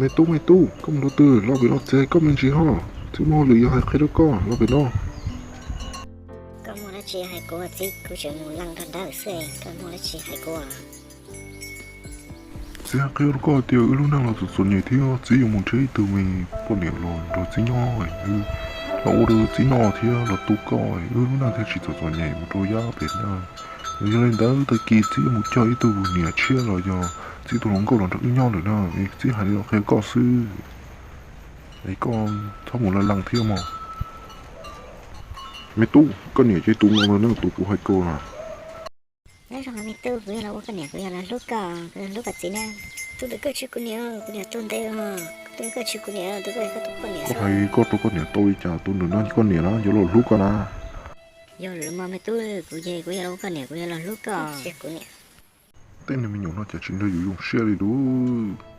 Me tub, me tub, koj mus rau twg los pem no txiv hais koj me ntsis ho. Txiv muaj hauj lwm yuav hais qhia rau koj los pem no. Koj muaj dab tsi hais kuv txiv, kuv tseem mus leej nrog dawb xwb, koj muaj dab tsi hais kuv? Txiv hais qhia rau koj tias wb lub neej los txom txom nyem thiab txiv yuav mus nrhiav ib tug me poj niam los nrog txiv nyob, los ua rau txiv noj thiab los tu koj, wb lub neej thiaj tsis txom txom nyem mus rau yav pem na. Yog li ntawd tag kis txiv yuav mus cog ib tug niam tshiab los yog txiv tus hluas nkauj los nrog wb nyob lawm na. Txiv hais li los qhia koj xwb, es koj txhob mus leej leej thiab mog. Me tub, koj niam ces tus no lawm na, tus kuv hais koj na. Nyob zoo me tub, kuv yog los ua koj niam, kuv yog los hlub koj, kuv yog hlub koj txiv na. Tus ntawd koj tsis kuv niam, kuv niam tuag ntev os. Tus ntawd koj tsis kuv niam, tus ntawd yog koj tus poj niam. Koj hais koj rau koj niam tau li cas, tus ntawm no yog koj niam na, yuav los hlub koj na. Yog lawm mas me tub, kuv ces kuv yog los ua koj niam, kuv yog los hlub koj. Tej niag me nyuam no cas tsis nrog yus zoo siab li lub.